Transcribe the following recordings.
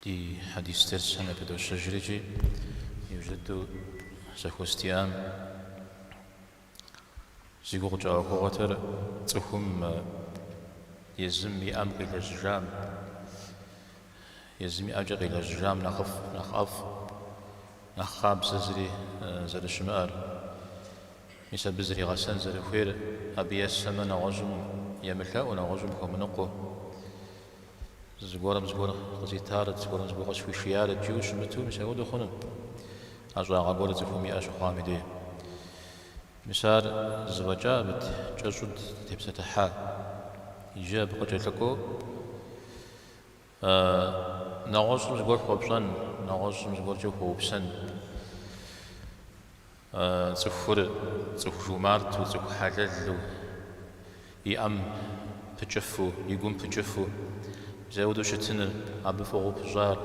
Ди хьэдис дерсхэм япыдощэжри икӏи иужь дыдэу зэхуэс диӏам зи гугъу тщӏа ӏуэхугъуэтэр цӏыхум езым и ӏэм къилэжьыжам, езым и ӏэкӏэ къилэжьыжам нэхъыфӏ, нэхъ ӏэфӏ, нэхъ къабзэ зыри зэрыщымыӏэр, мис абы зригъэсэн зэрыхуейр, абы есэмэ нэгъуэщӏым емылъэӏуу, нэгъуэщӏым хуэмыныкъуэу. Зыгуэрым зыгуэр къызитарэт, зыгуэрым зыгуэр къысхуишиярэт жиӏэу щымыту, мис апхуэдэу хъуну. ӏэщӏагъэ гуэр цӏыхум иӏэ щыхъуам и дей. Мис ар зэфӏэкӏа абы кӏэщӏу дытепсэлъыхьа. Иджы абы къыкӏэлъыкӏуэу нэгъуэщӏым зыгуэр хуэпщӏэн, нэгъуэщӏым зыгуэркӏэ хуэупсэн. Цӏыхур цӏыху жумарту, цӏыху хьэлэлу, и ӏэм пыкӏыфу, и гум пыкӏыфу, мис апхуэдэу щытыныр, абы фӏыгъуэу пыщӏар.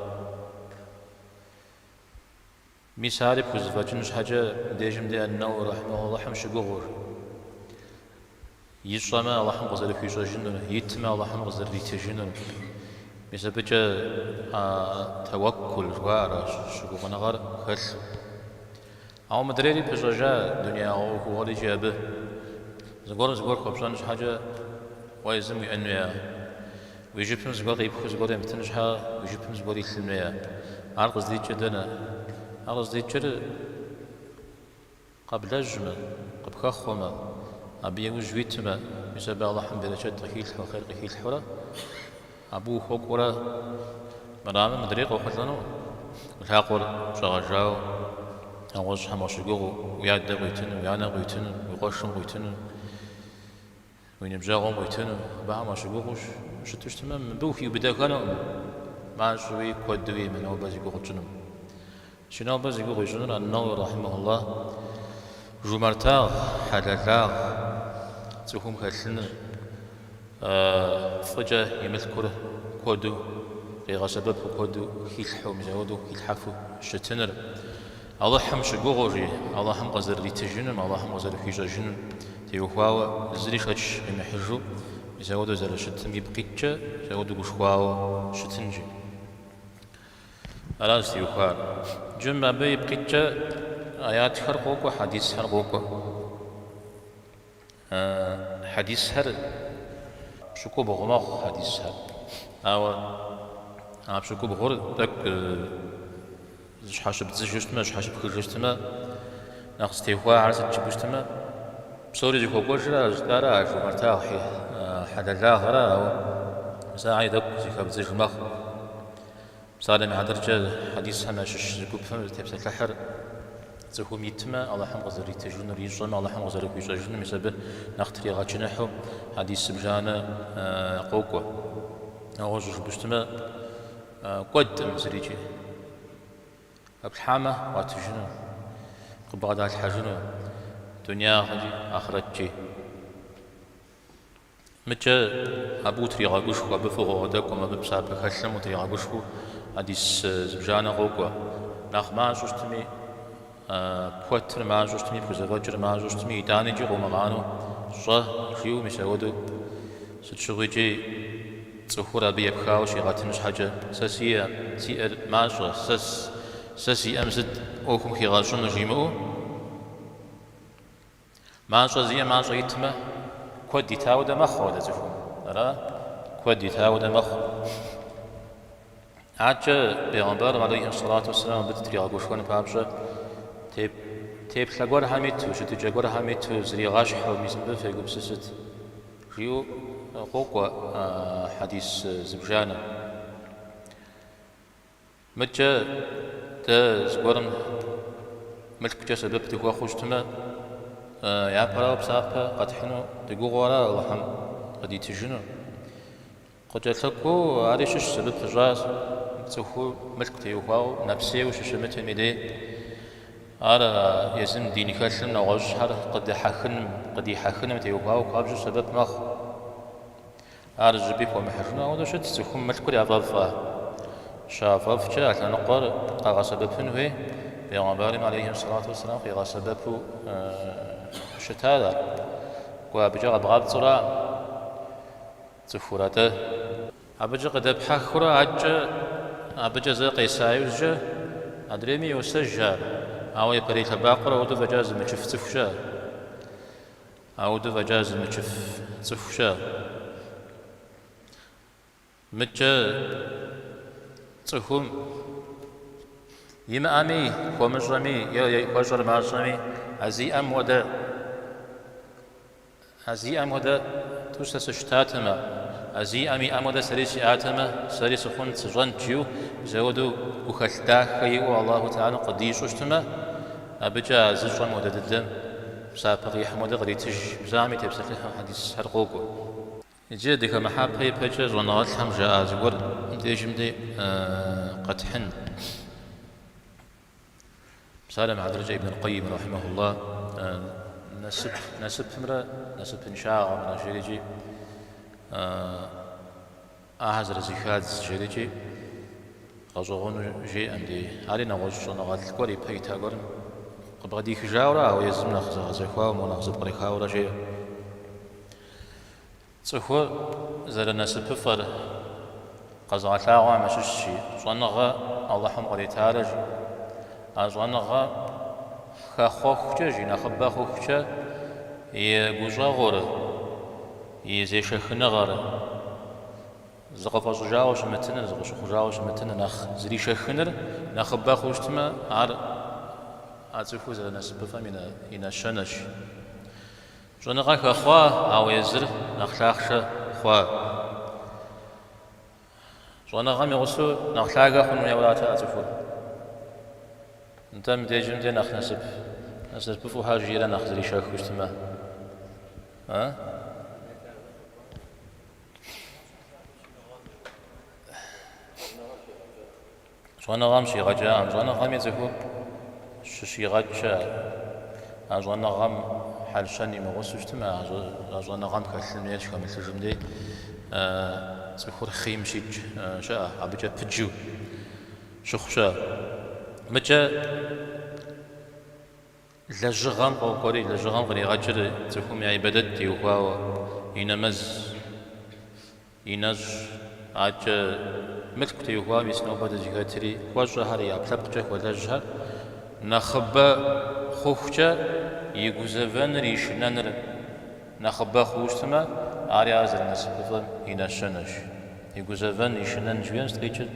Мис ари пхузэфӏэкӏын щхьэкӏэ мыбдежым де Ан-Нэуэуи рэхьимэхуллахьым щыгугъыу. Ищӏэмэ, Алыхьым къызэрыхуищӏэжынур, итмэ, Алыхьым къызэрыритыжынур. Мис абыкӏэ а тэуэккул жыхуаӏэр, а щыгугъыныгъэр хэлъу. Ауэ мыдрейри пыщӏэжа дунеягъэ ӏуэхугъуэр икӏи абы зыгуэрым зыгуэр хуэпщӏэн щхьэкӏэ уэ езым уиӏэн хуея. Уи жыпым зыгуэр къипхыу зыгуэр емытын щхьэ уи жыпым зыгуэр илъын хуея. Ар къыздикӏыр дэнэ? Ар къыздикӏыр Къэблэжьмэ, къыпхэхъуэмэ, абы иужь уитмэ, мис абы Алыхьым берэчэт къыхилъхьэу, хъер къыхилъхьэурэ, абы ухуэкӏуэрэ мырамэ мыдрей къохъулӏэну, уи лъакъуэр щӏэгъэжауэ, нэгъуэщӏхэм уащыгугъыу, уи адэ къуитыну, уи анэ къуитыну, уи къуэшым къуитыну, Уи ныбжьэгъум къуитыну, абыхэм уащыгугъыу щыту щытмэ, мыбы ухиубыдэхэнукъым, мащӏэуи куэдуи мы нобэ зи гугъу тщӏынум. Икӏи нобэ зи гугъу ищӏынур Ан-Нэуэуи рэхьимэхуллах жумартагъ, хьэлэлагъ цӏыхум хэлъыныр, фӏыкӏэ и мылъкур куэду къигъэсэбэпу, куэду хилъхьэу, мис апхуэдэу хилъхьэфу щытыныр. Алыхьым щыгугъыу жи, Алыхьым къызэрыритыжынум, Алыхьым къызэрыхуищӏэжынум теухуауэ зыри шэч къимыхьыжу, мис апхуэдэу зэрыщытым ипкъ иткӏэ, мис апхуэдэу гушхуауэ щытын жи. Аращ зытеухуар. Иджы абы ипкъ иткӏэ аятхэр къокӏуэ, хьэдисхэр къокӏуэ. Хьэдисхэр пщыкӏубгъу мэхъу хьэдисхэр. Ауэ а пщыкӏубгъур тӏэкӏу зыщхьэщыбдзыжу щытмэ, зыщхьэщыпхыжу щытмэ, нэхъ зытехуахэр сыт жыпӏэу щытмэ, псори зыхуэкӏуэжыр а жытӏара, а жумартагъ хьэлэлагъэра, ауэ мис ахэри тӏэкӏу зыхэбдзыж мэхъу. Псалъэм и хьэтыркӏэ хьэдисхэм ящыщ зы гупым зытепсэлъыхьыр цӏыхум итмэ, Алыхьым къызэритыжынур, ищӏэмэ, Алыхьым къызэрыхуищӏэжынум, мис абы нэхъ тригъэчыныхьу хьэдис зыбжанэ къокӏуэ. Нэгъуэщӏу жыпӏэу щытмэ, кӏуэдкъым зырикӏи. Хэплъхьамэ, къуатыжыну, къыбгъэдалъхьэжыну, дунягъэкӏи, ахърэткӏи. Мыкӏэ абы утригъэгушхуэу, абы фӏыгъуэ къыдэкӏуэм, абы псапэ хэлъым утригъэгушхуэу хьэдис зыбжанэ къокӏуэ. Нэхъ мащӏэу щытми, пхуэтыр мащӏэу щытми, пхузэфӏэкӏыр мащӏэу щытми, итӏанэкӏи къыумыгъанэу щӏэ, жиӏэу мис апхуэдэу сыт щыгъуикӏи цӏыхур абы епхауэ щигъэтын щхьэкӏэ, сэ сиӏэ, сиӏэр мащӏэ, сэ, сэ сиӏэм сыт ӏуэхум хигъэщӏыну жимыӏэу, Мащӏэ зиӏэ мащӏэ итмэ, куэд ита хуэдэ мэхъу ауэдэ цӏыхум. Ара? Куэд ита хуэдэ мэхъу. Адэкӏэ бегъымбарым алейхи сэлату уэсселам абы дытригъэгушхуэн папщӏэ теплъэ гуэрхэм иту, щытыкӏэ гуэрхэм иту, зригъэщхьу, мис мыбы фегупсысыт, жиӏэу къокӏуэ хьэдис зыбжанэ. Мыкӏэ дэ зыгуэрым мылъкукӏэ сэбэп дыхуэхъуу щытмэ, япэрауэ псапэ къэтхьыну дыгугъэу ара Алыхьым къыдитыжыну. Къыкӏэлъыкӏуэу ари щыщщ абы пыщӏащ цӏыхур мылъку теухуауэ нэпсейуэ щыщымытым и дей. Ар езым дин хэлъым нэгъуэщӏхэр къыдыхьэхыным, къыдихьэхыным теухуауэ хуабжьу сэбэп мэхъу. Ар зыщӏыпӏи хуэмыхьыжыну ауэдэу щыт, цӏыхум мылъкур яфӏэфӏа? Щафӏэфӏкӏэ а лъэныкъуэр къэгъэсэбэпын хуей, бегъымбарым алейхи сэлату уэсселам къигъэсэбэпу щытар ар. Кӏуэ, абыкӏэ къэбгъапцӏэура цӏыхур, атӏэ? Абыкӏэ къыдэпхьэхыурэ адэкӏэ абыкӏэ зэ къеса иужькӏэ, адрейми йосэж ар, ауэ япэрей лъэбакъуэр ауэдэу фӏэкӏа зымычыф цӏыху щыӏэ. Ауэдэу фӏэкӏа зымычыф цӏыху щыӏэ. Мыдкӏэ цӏыхум имыӏэми, хуэмыщӏэми е хуэщӏэр мащӏэми, а зиӏэм хуэдэ, а зиӏэм хуэдэ тӏу сэ сыщытатэмэ, а зиӏэм иӏэм хуэдэ сэри сиӏатэмэ, сэри сыхъунт, сыщӏэнт жиӏэу, мис ауэдэу гухэлъ дахэ иӏэу Аллаху Тэхьэлам къыдищӏу щытмэ, абыкӏэ а зыщӏэм хуэдэ дыдэм псапэ къихьым хуэдэ къритыж, мис ахэми тепсэлъыхьу хьэдисхэр къокӏуэ. Иджы дыхэмыхьапэ ипэкӏэ щӏэныгъэлӏхэм жаӏа зыгуэр мыбдежым дей къэтхьын. Псалъэм и хьэтыркӏэ Ибн аль-Къайим рахьимэхуллах насып, насыпымрэ насыпыншагъэмрэ жерикӏи ахэр зэрызэхадз жерикӏи гъэщӏэгъуэну жеӏэ мыбдей. Ари нэгъуэщӏ щӏэныгъэлӏ гуэр ипэ ита гуэрым къыбгъэдихыжауэрэ, ауэ езым нэхъ зэгъэзэхуауэ, моуэ нэхъ зэпкърихауэрэ жеӏэ. Цӏыхур зэрынасыпыфӏэр къэзыгъэлъагъуэхэм ящыщщ щӏэныгъэ Алыхьым къритарэ жи. А щӏэныгъэ хэхъуэхукӏэ жи, нэхъыбэ хъухукӏэ и гущӏэгъур, и зешэхыныгъэр, зыкъыфӏэщӏыжауэ щымытыныр, зыкъыщыхъужауэ щымытыныр, нэхъ зришэхыныр нэхъыбэ хъуу щытмэ, ар а цӏыхур зэрынасыпыфӏэм и нэщэнэщ. Щӏэныгъэ хэхъуа, ауэ езыр нэхъ лъахъшэ хъуа. Щӏэныгъэм и гъусэу нэхъ лъагэ хъун хуейуэ арат а цӏыхур. Нтӏэ, мыбдежым де нэхъ насып, насыпыфӏэу щхьэ жиӏэрэ нэхъ зришэхыу щытмэ? А? Щӏэныгъэм щигъэкӏакъым. Щӏэныгъэми цӏыхур щыщигъэкӏ щыӏэ. А щӏэныгъэм хьэл-щэн имыгъусэу щытмэ, а щӏэныгъэм хэлъын хуейр щыхэмылъыжым дей цӏыхур хъийм щикӏ щыӏэ, абыкӏэ пыджу щыхъу щыӏэ. Мыкӏэ лэжьыгъэм къокӏуэри, лэжьыгъэм къригъэкӏыр цӏыхум я ибадэт теухуауэ, и нэмэз, И нэщӏ акӏэ мылъку теухуауэ мис нобэ дызыхэтри, хуэщӏэхэр, и ӏэпкълъэпкъкӏэ хуэлэжьхэр нэхъыбэ хъухукӏэ и гузэвэныр, и шынэныр нэхъыбэ хъуу щытмэ, ари ар зэрынасыпыфӏэм и нэщэнэщ. И гузэвэн, и шынэн жиӏэм сыт къикӏыр?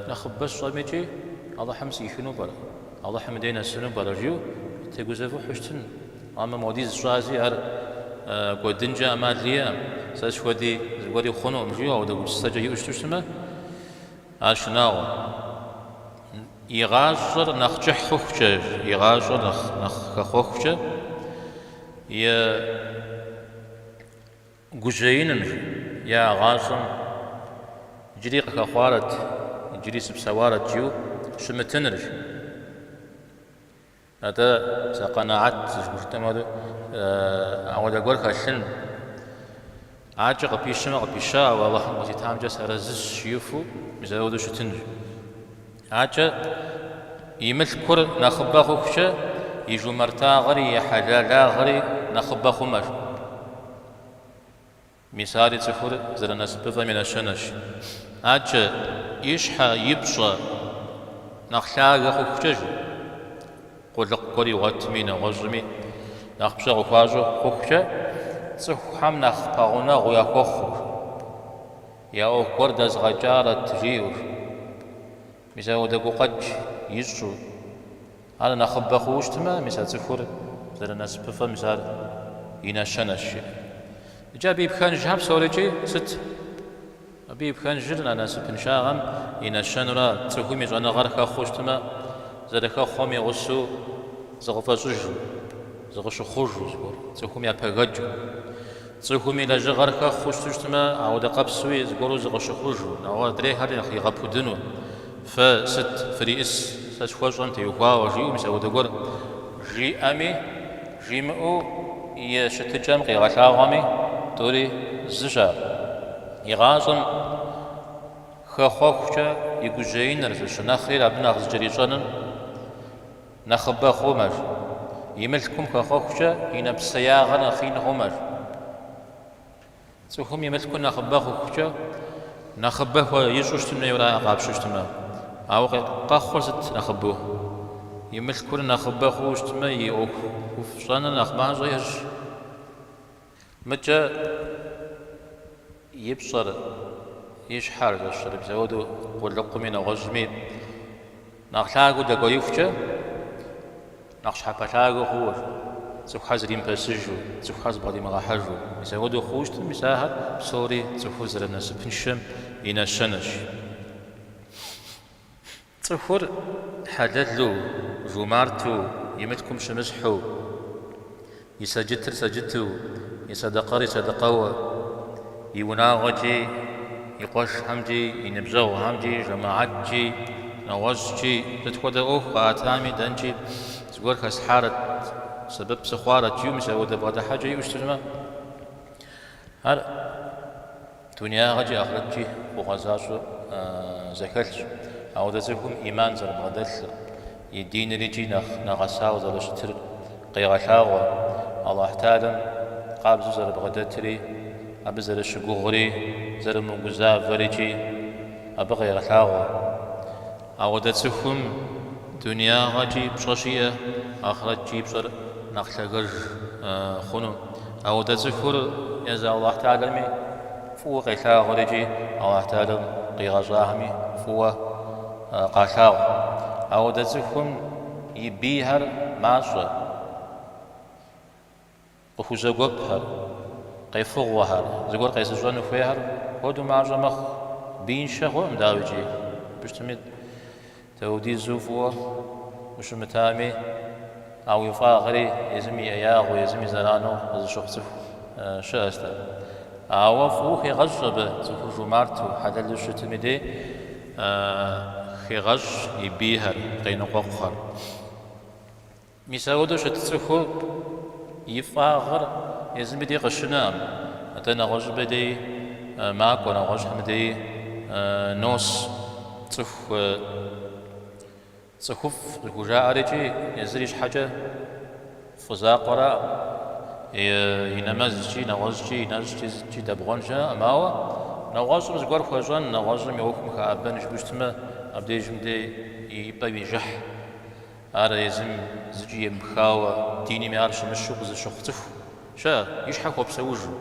Нэхъыбэ сщӏэмикӏи Алыхьым сӏихыну пӏэрэ, Алыхьым и дей нэсыну пӏэрэ жиӏэу тегузэвыхьу щытын. Амэ модиз сщӏази ар кӏуэдынкӏэ ӏэмал иӏэкъым, сэ схуэди зыгуэри хъунукъым жиӏэу ауэдэ гупсысэкӏэ иӏэу щыту щытмэ, ар шынагъуэ. И гъащӏэр нэхъ кӏыхь хъухукӏэ, и гъащӏэр нэхъ хэхъуэхукӏэ, и Гужьеиным е а гъащӏэм иджыри къыхэхъуарэт, иджыри сыпсэуарэт жиӏэу щымытынырщ. Атӏэ сэ къэнагьэт зыхужытӏэм хуэдэу ауэдэ гуэр хэлъын, акӏэ къыпищэмэ къыпища, ауэ Алыхьым къызитамкӏэ сарэзыщ жиӏэфу мис ауэдэу щытынщ. Акӏэ и мылъкур нэхъыбэ хъухукӏэ и жумартагъэри и хьэлэлагъри нэхъыбэ хъумэщ. Мис ари цӏыхур зэрынасыпыфӏэм и нэщэнэщ. Акӏэ и щхьэ, и пщӏэ нэхъ лъагэ хъухукӏэ жи, къулыкъу гуэр игъуэтми, нэгъуэщӏми нэхъ пщӏэ къыхуащӏу хъухукӏэ, цӏыхухэм нэхъ пэгъунэгъу яхуэхъуу, я ӏуэху гуэр дэзгъэкӏарэт жиӏэу, мис ауэдэ гукъэкӏ ищӏу. Ар нэхъыбэ хъууэ щытмэ, мис а цӏыхур зэрынасыпыфӏэм мис ар и нэщэнэщ, жиӏэ. Иджы абы и пхэнжхэр псорикӏи сыт? Абы и пхэнжыр а насыпыншагъэм и нэщэнура, цӏыхум и щӏэныгъэр хэхъуэу щытмэ, зэрыхэхъуэм и гъусэу зыкъыфӏэщӏыжу, зыкъыщыхъужу зыгуэр, цӏыхум япэгэкӏыу. Цӏыхум и лэжьыгъэр хэхъуэу щыту щытмэ, ауэдэ къэпсуи зыгуэру зыкъыщыхъужу, нэгъуэщӏ адрейхэри нэхъ игъэпудыну, фэ сыт фриӏыс, сэ схуэщӏэм теухуауэ, жиӏэу мис ауэдэ гуэр жиӏэми, жимыӏэу и щытыкӏэм къигъэлъагъуэми, тӏури зыщ ар. И гъащӏэм хэхъуэхукӏэ и гужьеиныр, зыщынэхъри абы нэхъ зыкӏэрищӏэным, Нэхъыбэ хъумэщ. И мылъкум хэхъуэхукӏэ и нэпсеягъэр нэхъ ин хъумэщ. Цӏыхум и мылъкур нэхъыбэ хъухукӏэ Нэхъыбэ хуэ ищӏу щытын хуейуэра къапщтэу щытмэ. Ауэ къэхъур сыт нэхъыбэу? И мылъкур нэхъыбэ хъууэ щытмэ, и ӏуэхуфӏ щӏэныр нэхъ мащӏэ ещӏ. Мыкӏэ и пщӏэр, и щхьэр зэщэрэ мис ауэдэу къулыкъуми нэгъуэщӏми нэхъ лъагэу дэкӏуеихукӏэ, нэхъ щхьэпэлъагэ хъууэ, цӏыхухэр зримыпэсыжу, цӏыхухэр зыбгъэдимыгъэхьэжу. Мис ауэдэу хъууэ щытым, мис ахэр псори цӏыхур зэрынасыпыншэм и нэщэнэщ. Цӏыхур хьэлэлу, жумарту, и мылъкум щымысхьу, и сэджытыр сэджыту, и сэдэкъэр и сэдэкъэуэ, и унагъуэкӏи, и къуэшхэмкӏи, и ныбжьэгъухэмкӏи, жэмыхьэткӏи, нэгъуэщӏкӏи, сыт хуэдэ ӏуэху къаӏэтами, дэнкӏи зыгуэр хэслъхьарэт, сэбэп сыхъуарэт жиӏэу мис апхуэдэ бгъэдыхьэкӏэ иӏэу щытмэ, ар дунеягъэкӏи ахърэткӏи фӏыгъуэ защӏэу зэхэлъщ. Ауэдэ цӏыхум ӏиман зэрыбгъэдэлъыр, и диныр икӏи нэхъ нэгъэсауэ зэрыщытыр къегъэлъагъуэ, Аллахь Тэхьэлам къабзэу зэрыбгъэдэтри, абы зэрыщыгугъри, зэрымыгузавэр икӏи абы къегъэлъагъуэ. Ауэдэ цӏыхум дунеягъэкӏи пщӏэ щиӏэ, ахърэткӏи и пщӏэр нэхъ лъагэж хъуну. Ауэдэ цӏыхур езы Аллахь Тэхьэлами фӏыуэ къелъагъур икӏи Аллахь Тэхьэлам къигъэщӏахэми фӏыуэ къалъагъу. Ауэдэ цӏыхум и бийхэр мащӏэ. Къыхузэгуэпхэр, къефыгъуэхэр, зыгуэр къезыщӏэну хуейхэр куэду мащӏэ мэхъу. Бииншэ хъуӏым, дауикӏи, абы щытми, дауэдизу фӏыуэ ущымытами, а уи фӏагъри езым и ӏеягъыу, езым и зэрану къызыщыхъу цӏыху щыӏэщ. Ауэ фӏыуэ хегъэщӏ абы цӏыхур жумарту, хьэлэлу щытым и дей хегъэщӏ и бийхэр, къеныкъуэкъухэр. Мис ауэдэу щыт цӏыхур и фӏагъыр езым и дей къыщынэкъым, атӏэ нэгъуэщӏым и дей макӏуэ, нэгъуэщӏхэм и дей нос. Цӏыху цӏыхуфӏ зыхужаӏэр икӏи езыр и щхьэкӏэ фӏы закъуэраӏым, и нэмэзкӏи, нэгъуэщӏкӏи, и нэщӏкӏи, зыкӏи дэбгъуэн щыӏэкъым, ауэ нэгъуэщӏым зыгуэр хуэщӏэн, нэгъуэщӏым и ӏуэхум хэӏэбэн жыпӏэу щытмэ, абдежым дей и пӏэм ижыхь. Ар езым зыкӏи емыпхауэ, динми ар щымыщу къызыщыхъу цӏыху щыӏэ, и щхьэ хуэпсэужу,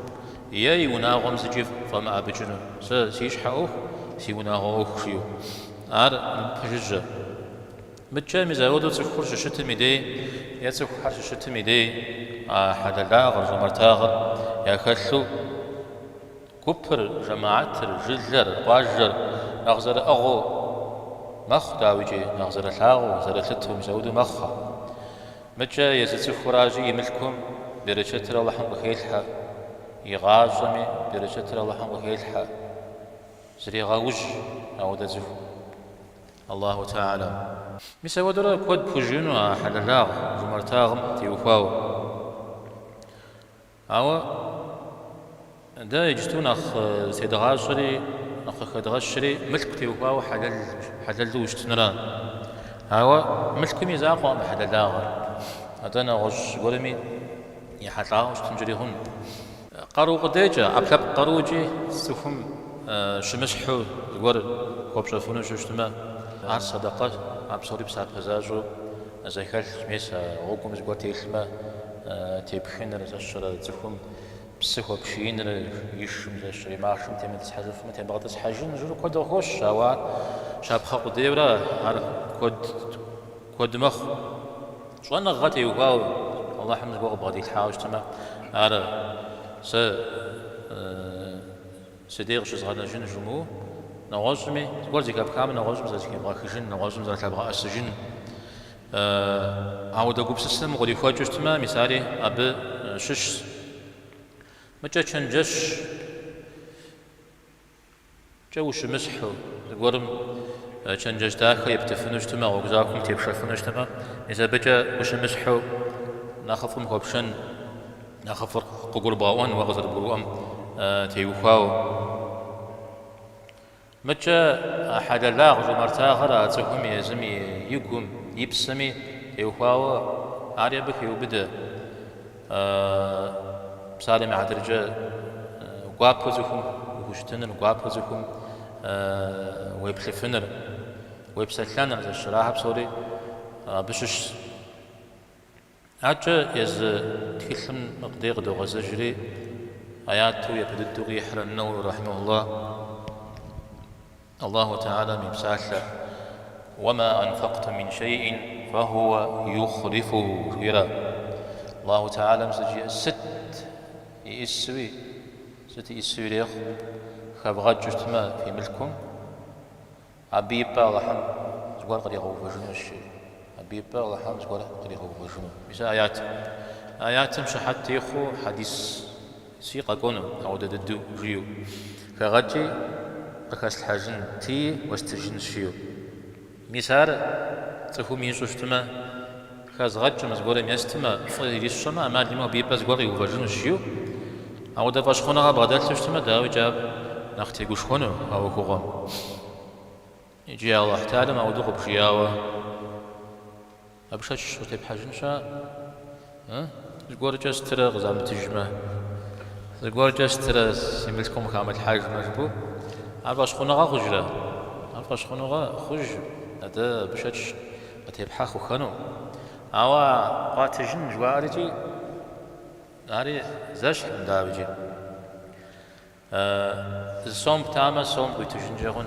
е и унагъуэм зыкӏи фӏэмыӏэбыкӏыну, сэ си щхьэ ӏуэху, си унагъуэ ӏуэху жиӏэу. Ар мыпэжыжьэ. Мыдкӏэ мис ауэдэу цӏыхур щыщытым и дей е цӏыхухэр щыщытым и дей а хьэлэлагъыр, жумартагъыр яхэлъу, Гупыр, жэмыхьэтыр, жылэр, къуажэр нэхъ зэрыӏыгъыу мэхъу, дауикӏи, нэхъ зэрылъагъуу, зэрылъытэу, мис ауэдэу мэхъу. Мыкӏэ езы цӏыхуращи, и мылъкум берычэтыр Алыхьым къыхелъхьэ, и гъащӏэми берычэтыр Алыхьым къыхелъхьэ, зрегъэужь ауэдэ цӏыхум. Аллаху Тэхьэлам. Мис ауэдурэ куэд пхужыӏэну а хьэлэлагъ, жумартагъым теухуауэ. Ауэ дэ иджысту нэхъ зытедгъащӏэри, нэхъ къыхэдгъэщри мылъку теухуауэ хьэлэл, хьэлэлу ущытынра. Ауэ мылъкум и закъуэкъым хьэлэлагъэр, атӏэ нэгъуэщӏ гуэрми ехьэлӏауэ щытынкӏэри хъун. Къару къудейкӏэ, ӏэпкълъэпкъ къарукӏи цӏыхум щымысхьу зыгуэр хуэпщӏэфыну щыщытмэ, ар сэдэкъэ, ар псори псапэ защӏэу зэхэлъщ. Мес а гъуэгум зыгуэр телъмэ, Тепхыныр, зэщэрэ цӏыхум псы хуэпшииныр, и шым зэщэрэ и махъшэм темытӏысхьэжыфмэ, тебгъэтӏысхьэжын жыпӏэу куэд къыхощ, ауэ ар щапхъэ къудейуэра, ар куэд, куэд мэхъу. Щӏэныгъэ теухуауэ Алыхьым зыгуэр къыбгъэдилъхьауэ щытмэ, ар сэ си дей къыщызгъэнэжын жумыӏэу, нэгъуэщӏми, зыгуэр зэхэпхамэ, нэгъуэщӏым зэрызэхебгъэхыжын, нэгъуэщӏым зэрылъэбгъэӏэсыжын. Ауэдэ гупсысэм укърихуэкӏыу щытмэ, мис ари абы щыщщ. Мыкӏэ чэнджэщкӏэ ущымысхьу, зыгуэрым чэнджэщ дахэ ептыфыну щытмэ, гъуэгу захуэм тепшэфыну щытмэ, мис абыкӏэ ущымысхьу нэхъыфӏым хуэпшэн, нэхъыфӏыр къыгурыбгъэӏуэн уэ къызэрыбгурыӏуэм теухуауэ. Мыкӏэ а хьэлэлагъ жумартагъэр а цӏыхум езым и гум, и псэми теухуауэ ари абы хеубыдэ. Псалъэм и хьэтыркӏэ гуапэу цӏыхум ухущытыныр, гуапэу цӏыхум уеплъыфыныр, уепсэлъэныр, зэщырахэр псори абы щыщщ. Адэкӏэ езы тхылъым къыдей къыдогъэзэжри, аяту япэ дыдэу къихьыр ан-Нэуэуи рахьимэхуллах, Аллаху Тэхьэлам и псалъэ, Уэма анфэкътум мин шэйӏин фэхууэ юхълифуху жиӏэрэ. Аллаху Тэхьэлам сыт жиӏэ? Сыт иӏысуи, сыт иӏысуи ирехъу, хэвгъэкӏыу щытмэ фи мылъкум, Абы и пӏэ Алыхьым зыгуэр къригъэувэжынущ, жи. Абы и пӏэ Алыхьым зыгуэр къригъэувэжыну. Мис а аят. Аятым щыхьэт техъуэу хьэдиси къэкӏуэну, ауэдэ дыдэу жиӏэу. Хэгъэкӏи къыхэслъхьэжын тыи уэстыжынщ, жиӏэу. Мис ар цӏыхум ищӏу щытмэ, хэзгъэкӏмэ, зыгуэрым естмэ, фӏы ирисщӏэмэ, ӏэмал имыӏэу абы и пӏэ зыгуэр къиувэжынущ, жиӏэу. Ауэдэ фӏэщхъуныгъэ бгъэдэлъу щытмэ, дауикӏ ар нэхъ тегушхуэну а ӏуэхугъуэм. Икӏи Алыхь Тэхьэлам ауэдэу къыбжиӏауэ, абы шэч къытепхьэжын щыӏэ? Зыгуэркӏэ стырэ къызамытыжмэ, зыгуэркӏэ стырэ си мылъкум хамылъхьэжмэ жыпӏэу, ар фӏэщхъуныгъэ хъужрэ? Ар фӏэщхъуныгъэ хъуж, атӏэ абы шэч къытепхьэ хъухэну. Ауэ къуатыжын жыхуаӏэр икӏи ари зэщхькъым, дауикӏи. Зы сом птамэ, сом къуитыжынкӏэ хъун,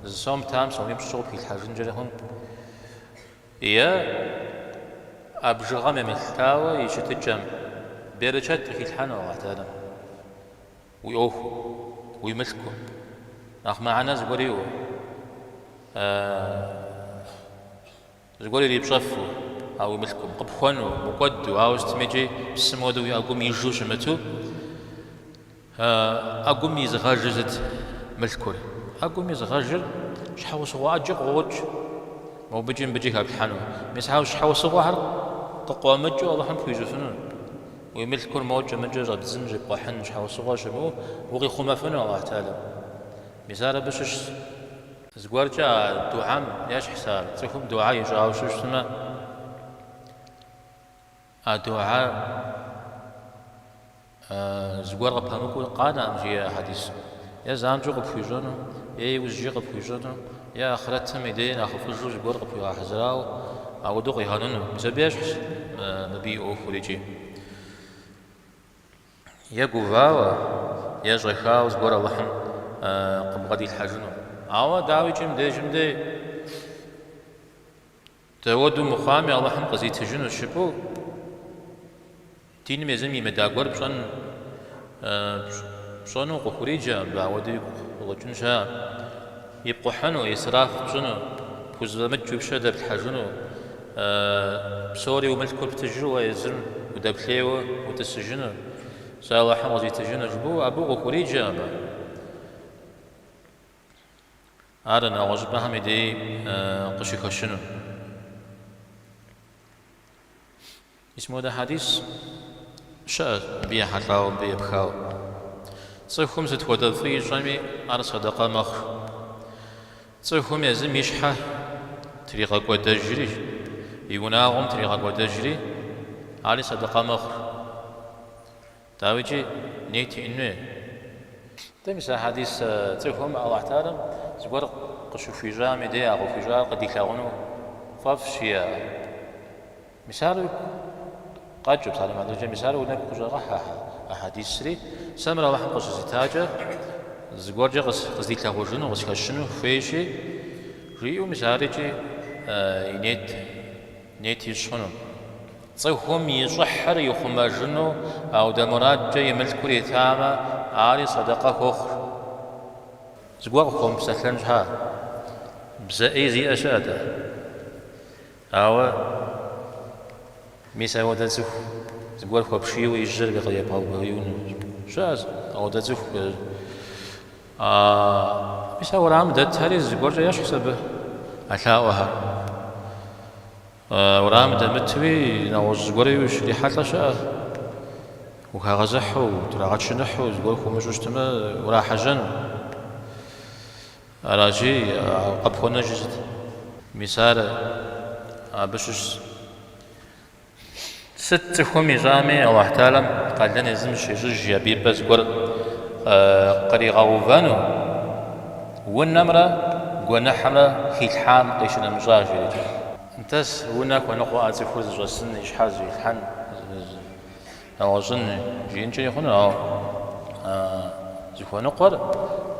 зы сом птам сомипщӏ къыпхилъхьэжынкӏэ хъун. Е а бжыгъэм емылъытауэ и щытыкӏэм берычэт къыхилъхьэну Алыхь Тэхьэлам уи ӏуэхум, уи мылъкум, нэхъ мыхьэнэ зыгуэр иӏэу, зыгуэр ирипщӏэфу а уи мылъкум, къыпхуэну, мыкӏуэду, ауэ сытми икӏи псым хуэдэу уи ӏэгум ижу щымыту, ӏэгум изыгъэжыр сыт мылъкур? ӏэгум изыгъэжыр щхьэусыгъуэ ӏэджэ къыкъуокӏ, мобыкӏи мыбыкӏи хэплъхьэну. Мис а щхьэусыгъуэхэр къыкъуэмыкӏыу Алыхьым пхуищӏыфыну. Уи мылъкур мокӏэ мыкӏэ щӏэбдзын, щӏипкъухьын щхьэусыгъуэ щымыӏэу укъихъумэфыну Алыхь Тэхьэлам. Мис ар абы щыщщ. Зыгуэркӏэ а дугьэм ещхьщ ар, цӏыхум дугьэ ищӏауэ щытмэ, а дугьэр Зыгуэр къыпэмыкӏуэу къанэкъым, жиӏэ хьэдисым. Е занщӏэу къыпхуищӏэну, е иужькӏэ къыпхуищӏэну, е ахърэтым и дей нэхъыфӏыжу зыгуэр къыпхуигъэхьэзырауэ, ауэдэу къигъэнэну. Мис абы ещхьщ мыбы и ӏуэхур икӏи. Е гувауэ, е щӏэхауэ зыгуэр Алыхьым къыбгъэдилъхьэжыну. Ауэ дауикӏи мыбдежым дей Дауэдэу мыхъуами, Алыхьым къызитыжынущ жыпӏэу, диным езым имыда гуэр пщӏэн, пщӏэну къыхуриджэкъым абы, ауэдэу игу къыкъуэкӏын щыӏэ. Ипкъухьыну, исраф пщӏыну, пхузэфӏэмыкӏ уи пщэ дэплъхьэжыну, псори уи мылъкур птыжу уэ езым удэплъейуэ утӏысыжыну, сэ Алыхьым къызитыжыну жыпӏэу, абы укъыхуриджэкъым абы. Ар нэгъуэщӏыпӏэхэм и дей къыщыхэщыну. Мис мыуэдэ хьэдис щыӏэщ мыбы ехьэлӏауэ, мыбы епхауэ. Цӏыхум сыт хуэдэ фӏы ищӏэми, ар сэдэкъэ мэхъу. Цӏыхум езым и щхьэ тригъэкӏуэдэжри, и унагъуэм тригъэкӏуэдэжри, ари сэдэкъэ мэхъу. Дауикӏи, нет иӏэн хуей. Дэ мис а хьэдис цӏыхум Алыхь Тэхьэлам зыгуэр къыщыхуищӏам и дей а къыхуищӏар къыдилъагъуну фӏэфӏщ, жиӏэ. Мис ар уигу къэкӏыу, псалъэм хьэтыркӏэ, мис ар уи нэгу къыщӏэгъэхьэ а хьэдисри, сэ мыр Алыхьым къыщызитакӏэ зыгуэркӏэ къыздилъагъужыну, къысхэщыну хуейщи, жиӏэу мис ар икӏи и нет, нет ищӏ хъуну. Цӏыхум и щӏыхьыр ихъумэжыну аудэ мурадкӏэ и мылъкур итамэ, ари сэдэкъэ хуохъу. Зыгуэр къыхуэмыпсэлъэн щхьа, бзэ ӏей зиӏэ щыӏэтэ. Ауэ мис ауэдэ цӏыху зыгуэр хуэпшийуэ и жьэр къебгъэубгъуеину щыӏэщ, ауэдэ цӏыху. Мис а уэрамым дэтхэри зыгуэркӏэ ещхьщ абы а лъаӏуэхэр. Уэрамым дэмытуи, нэгъуэщӏ зыгуэри ущрихьэлӏэ щыӏэ, ухагъэзыхьу, утрагъэчыныхьу, зыгуэр хуумыщӏу щытмэ, урахьэжьэну. Аращи, къыпхуэнэжыр сыт? Мис ар абы щыщщ. Сыт цӏыхум ищӏами, Алыхь Тэхьэлам къалэн езым зыщещӏыж абы и пӏэ зыгуэр къригъэувэну. Унэмрэ гуэныхьымрэ хилъхьам къищынэмыщӏа, жери. Нтӏэ, унэ хуэныкъуэӏэ цӏыхур зыщӏэсын, и щхьэр зыщӏилъхьэн, нэгъуэщӏын жиӏэнкӏэри хъуну, ауэ зыхуэныкъуэр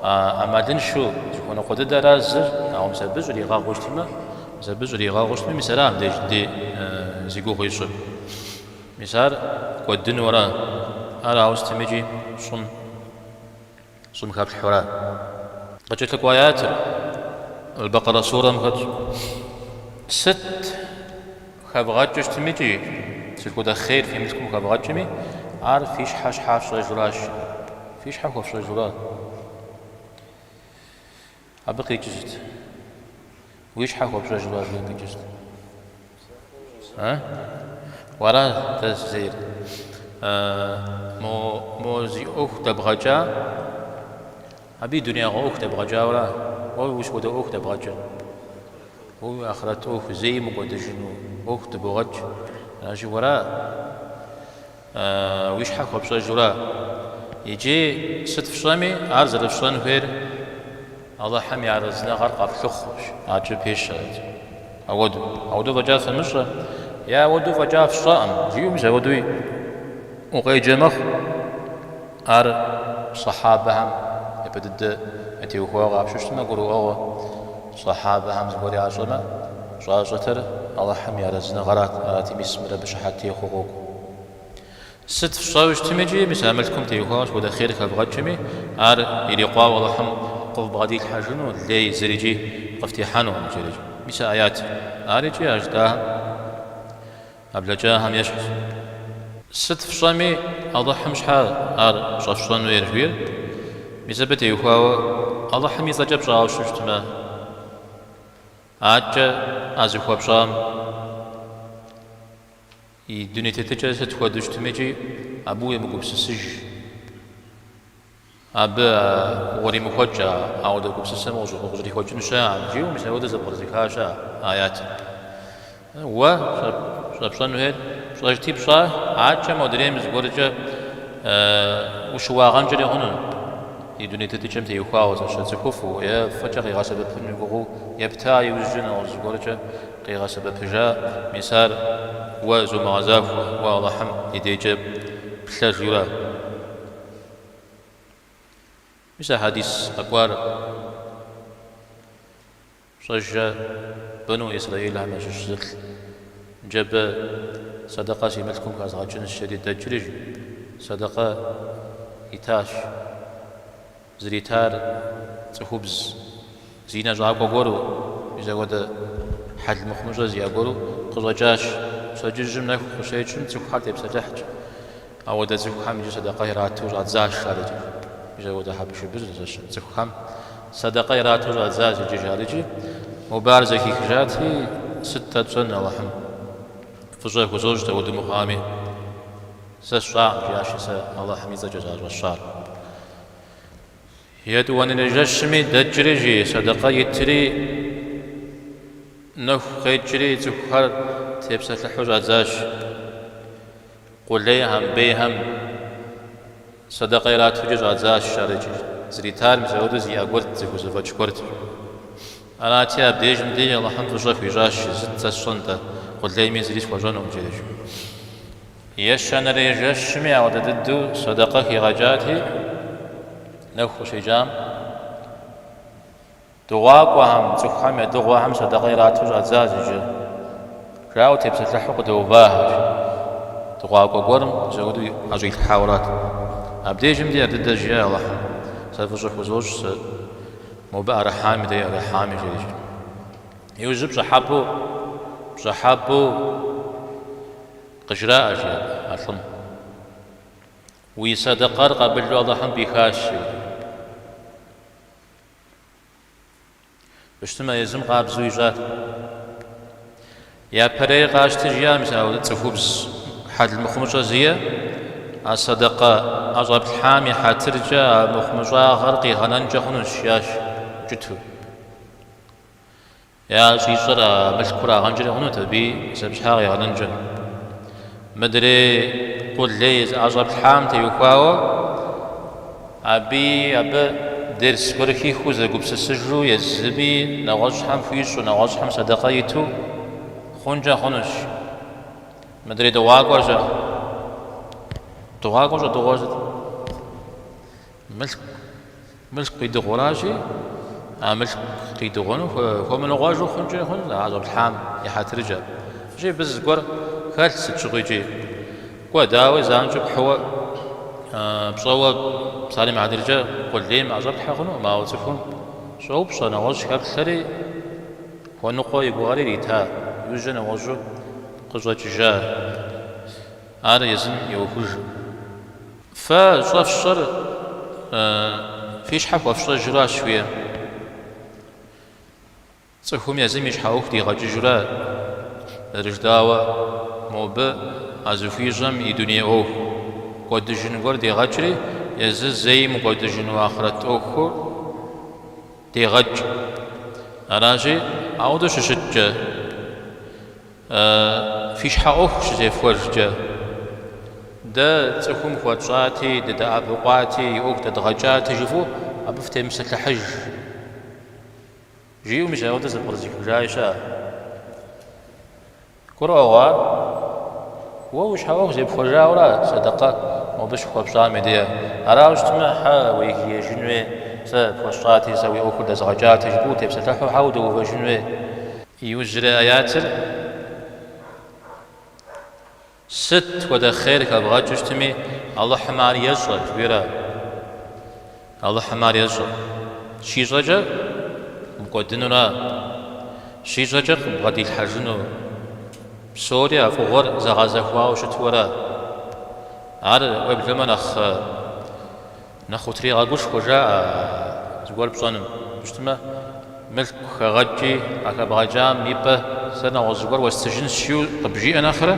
ӏэмалыншэу зыхуэныкъуэ дыдэра зыр, ауэ мис абы щӏригъэгъуу щытмэ, мис абы щӏригъэгъуу щытмэ, мис ара мыбдеж ди зи гугъу ищӏыр. Мис ар кӏуэдыну ара? Ар ауэ сытмикӏи щӏым. Щӏым хэплъхьэу ара. Къыкӏэлъыкӏуэ аятыр Аль-Бакъэрэ сурэм хэтщ. Сыт хэвгъэкӏыу щытмикӏи, сыт хуэдэ хъейр фи мылъкум хэвгъэкӏми, ар фи щхьэ щхьа фщӏэжуращ. Фи щхьэ хуэфщӏэжура. Абы къикӏыр сыт? Уи щхьэ хуэпщӏэжура жиӏэм къикӏыр сыт? А? Уэра дэ зейр? Мо, мо зи ӏуэху дэбгъэкӏа, абы и дунеягъэ ӏуэху дэбгъэкӏауэра? Уэ уи сыт хуэдэ ӏуэху дэбгъэкӏыр? Уэ уи ахърэт ӏуэху зэи мыкӏуэдыжыну ӏуэху дыбогъэкӏ. Аращи, уэра? Уи щхьэ хуэпщӏэжура? Иджы сыт фщӏэми, ар зэрыфщӏэн хуейр Алыхьым и арэзыныгъэр къэфлъыхъуэщ, адэкӏэ пещэ. Ауэдэу. Ауэдэу фӏэкӏа фымыщӏэ, е ауэдэу фӏэкӏа фщӏэкъым, жиӏэу мис ауэдэуи укъеджэ мэхъу. Ар сэхьабэхэм япэ дыдэ ятеухуауэ къапщтэу щытмэ, гурыӏуэгъуэ сэхьабэхэм зыгуэр ящӏэмэ, щӏащӏэтэр Алыхьым и арэзыныгъэрат, арати, мис мыр абы щыхьэт техъуэу къокӏуэ. Сыт фщӏэуэ щытмикӏи, мис а мылъкум теухуауэ сыт хуэдэ хъер хэвгъэкӏми, ар ирикъуауэ Алыхьым къывбгъэдилъхьэжыну, лей зырикӏи къыфтехьэнукъым, жерикӏ. Мис а аят. Ар икӏи а жытӏахэм, а блэкӏахэм ещхьщ. Сыт фщӏэми, Алыхьым щхьэ ар щӏэфщӏэн хуейр жиӏэр? Мис абы теухуауэ Алыхьым и цӏэкӏэ пщӏауэ щытмэ, адэкӏэ а зыхуэпщӏам и дуней тетыкӏэр сыт хуэдэу щытмикӏи, абы уемыгупсысыж. Абы укъримыхуэкӏ ауэдэ гупсысэм укъыщӏрихуэкӏын щыӏэкъым, жиӏэу мис ауэдэ зэпкърызыха щыӏэ аятыр. Уэ щӏэпщӏэн хуейр пщӏэжти пщӏа, адэкӏэ модрейм зыгуэркӏэ ущыуагъэнкӏэри хъуну, и дуней тетыкӏэм теухуауэ зэщэ цӏыхуфӏу е фӏыкӏэ къигъэсэбэпын уи гугъэу епта иужькӏэ нэгъуэщӏ зыгуэркӏэ къигъэсэбэпыжа, мис ар уэ зумыгъэзахуэ, уэ Алыхьым и дежкӏэ плъэ жиӏэурэ. Мис а хьэдис къэкӏуар пщӏэжрэ Бану Исраилхэм ящыщ зылӏ. Ныжэбэ сэдэкъэ си мылъкум хэзгъэкӏынщ, жери дэкӏри, сэдэкъэ итащ. Зритар цӏыхубз зинэ щӏакӏуэ гуэру, мис апхуэдэ хьэл мыхъумыщӏэ зиӏэ гуэру къыщӏэкӏащ. Пщэдджыжьым нэху къыщекӏым цӏыхухэр тепсэлъыхьщ. Ауэдэ цӏыхухэм иджы сэдэкъэ ирату щӏадзащ жарикӏи. Мис ауэдэ хьэбышыбыр зыщэ цӏыхухэм сэдэкъэ ирату щӏадзащ иджы жарикӏи. Мобы ар зэхихыжати, сыт-тӏэ тщӏэн Алыхьым фӏыщӏэ хузощӏ дауэдэу мыхъуами. Сэ сщӏакъым, жиӏащи, сэ Алыхьым и цӏэкӏэ щӏэсщӏар. Етӏуанэрей жэщми дэкӏри, жи, сэдэкъэ итри, нэху къекӏри, цӏыхухэр тепсэлъыхьу щӏадзащ. Къулейхэм, бейхэм сэдэкъэ ирату иджы щӏадзащ ар икӏи. Зритар мис апхуэдэу зиӏэ гуэрт, зыхузэфӏэкӏ гуэрт. Арати, абдежым дей Алыхьым фӏыщӏэ хуищӏащ, сыт сэ сщӏэн-тӏэ, къулейми зыри схуэщӏэнукъым, жери. Ещанэрей жэщми ауэдэ дыдэу сэдэкъэ хигъэкӏати, нэху къыщекӏам, дыгъуакӏуэхэм, цӏыхухэм ядыгъуэхэм сэдэкъэ ирату щӏадзащ иджы. Жаӏэу тепсэлъыхьу къыдэувахэщ. Дыгъуакӏуэ гуэрым мис апхуэдэу ӏэщӏилъхьауэрат. Абдежым дей ар дыдэ жиӏа Алыхьым, сэ фӏыщӏэ хузощӏ, сэ мобы ӏэрыхьами, мыдрей ӏэрыхьами, жери. Иужьым пщӏыхьэпӏэу, пщӏыхьэпӏэу Къыжраӏэ, жи а лӏым. Уи сэдэкъэр къабылу Алыхьым пӏихащ, жи. Щытмэ, езым къабзэу ищӏат. Япэрейр къащти, жиӏа, мис а цӏыхубз хьэл мыхъумыщӏэ зиӏэ, а сэдэкъэ ӏэщӏэплъхьам и хьэтыркӏэ а мыхъумыщӏагъэр къигъэнэнкӏэ хъунущ, жиӏащ укӏытэу. Я щӏищӏэр а мылъкурагъэнкӏэри хъунут, абыи мис абы щхьа къигъэнэнкӏэ. Мыдрей къулей зыӏэщӏэплъхьам теухуауэ, абыи абы дерс гуэр хихыу зэгупсысыжу езыми нэгъуэщӏхэм хуищӏу, нэгъуэщӏхэм сэдэкъэ иту хъункӏэ хъунущ. Мыдрей дыгъуакӏуэр-щэ? Дыгъуакӏуэр щӏэдыгъуэр сыт? Мылъку, мылъку къидыгъуращи, а мылъку къидыгъуэну хуэмыныкъуэжу хъункӏэ хъунщ а щӏэплъхьам и хьэтыркӏэ. Икӏи абы зыгуэр хэлъ сыт щыгъуи икӏи. Кӏуэ, дауи, занщӏэу пхьыуэ пщӏэуэ псалъэм и хьэтыркӏэ къулейм ӏэщӏэплъхьэ хъунукъым, ауэ цӏыхум щӏоупщӏэ, нэгъуэщӏ хэплъэри, хуэныкъуэ и гугъэри ирита, иужькӏэ нэгъуэщӏу къыщӏэкӏыжа. Ар езым и ӏуэхуж. Фэ щӏэфщӏэр фи щхьэ хуэфщӏэжуращ жиӏэ. Цӏыхум езым и щхьэ ӏуэху дигъэкӏыжурэ, зэрыжытӏауэ, мобы а зыхуищӏэм и дуней ӏуэху кӏуэдыжын гуэр дегъэкӏри, езыр зэи мыкӏуэдыжыну ахърэт ӏуэхур дегъэкӏ. Аращи, ауэдэу щыщыткӏэ, Фи щхьэ ӏуэху щызефхуэжкӏэ, дэ цӏыхум хуэтщӏати, дыдэӏэпыкъуати, и ӏуэху дэдгъэкӏати жыфӏэу абы фытемыпсэлъыхьыж. Жиӏэу мис ауэдэу зэпкърызыхыжаи щыӏэ. Гурыӏуэгъуэ ар? Уэ уи щхьэ ӏуэху зепхуэжауэра сэдэкъэ мобы щыхуэпщӏам и деж? Арауэ щытмэ, хьэ уегиежын хуей, сэ пхуэсщӏати, сэ уи ӏуэхур дэзгъэкӏати жыпӏэу утепсэлъыхьу хьэ удэувэжын хуей? Иужьрей аятыр Сыт хуэдэ хъер хэбгъэкӏыу щытми, Алыхьым ар ещӏэ, жыхуиӏэра? Алыхьым ар ещӏэ. Щищӏэкӏэ мыкӏуэдынура? Щищӏэкӏэ къыбгъэдилъхьэжыну псори а фӏыгъуэр зэгъэзэхуауэ щытуэра? Ар уеблэмэ нэхъ Нэхъ утригъэгушхуэ жаӏэ зыгуэр пщӏэным. Щытмэ, мылъку хэгъэкӏи, а хэбгъэкӏам и пӏэ сэ нэгъуэщӏ зыгуэр уэстыжынщ жиӏэу къыбжиӏэ нэхърэ,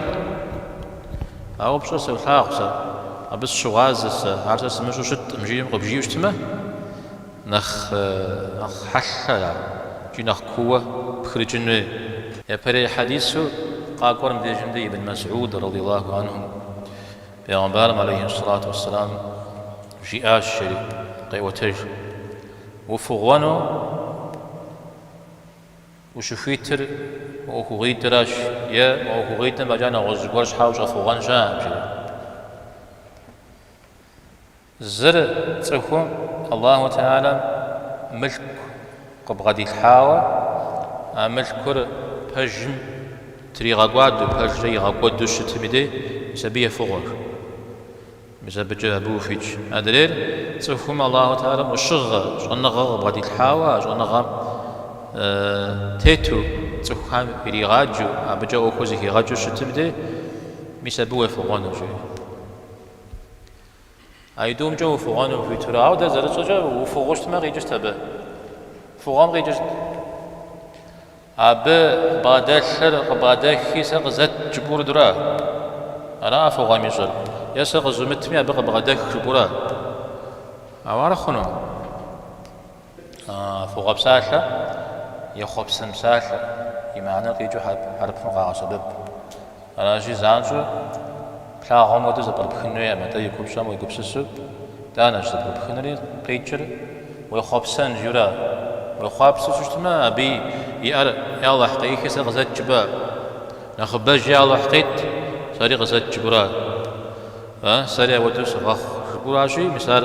ауэ пщӏэр солъагъу сэ, абы сыщыгъуазэ сэ, ар сэ сымыщӏэу щыткъым жиӏэм къыбжиӏэу щытмэ, нэхъ нэхъ хьэлъэ ар икӏи нэхъ кууэ пхырыкӏын хуей. Япэрей хьэдису къакӏуэр мыбдежым дэ Ибн Мэсӏуд радиаллаху анхум Бегъымбарым алейхи сэлату уэсселам жиӏащ, жери къеӏуэтэж, Уфыгъуэну ущыхуитыр мы ӏуэхугъуитӏыращ е мы ӏуэхугъуитӏым фӏэкӏа нэгъуэщӏ зыгуэр щхьа ущӏэфыгъуэн щыӏэкъым, жери. Зыр цӏыхум Аллаху Теалэм мылъку къыбгъэдилъхьауэ, а мылъкур пэжым тригъэкӏуадэу, пэжкӏэ игъэкӏуэду щытым и дей, мис абы ефыгъуэ. Мис абыкӏэ абы ухуитщ. Адрейр цӏыхум Аллаху Теалэм ӏущыгъэ, щӏэныгъэ къыбгъэдилъхьауэ, а щӏэныгъэм тету цӏыхухэм иригъаджэу, абыкӏэ ӏуэхур зэхигъэкӏыу щытым и дей, мис абы уефыгъуэну, жери. Аитӏумкӏэ уфыгъуэну ухуитура? Ауэ дэ зэрытщӏэкӏэ уфыгъуэу щытмэ къикӏыр сыт абы. Фыгъуэм къикӏыр сыт? Абы бгъэдэлъыр къыбгъэдэхи сэ къызэт жыпӏэура? Ара фыгъуэм ищӏэр? Е сэ къызумытми абы къыбгъэдэх жыпӏэура? Ауэ ар хъуну? Фыгъуэ псалъэ, ехъуэпсэн псалъэ, и мыхьэнэр къикӏыу хьэрыпым къагъэсэбэп. Аращи, занщӏэу плъагъум хуэдэу зэпкърыпхын хуейкъым, атӏэ и купщӏэм уегупсысу итӏанэщ зэпкърыпхынри къикӏыр уехъуэпсэн жиӏэура. Уехъуапсэу щытмэ, абы иӏэр Алыхь къеӏыхи сэ къызэт жыпӏэ. Нэхъыбэжи Алыхь къит, сэри къызэт жыпӏэура. А, сэри ауэдэу сыгъэхъу жыпӏэуращи, мис ар,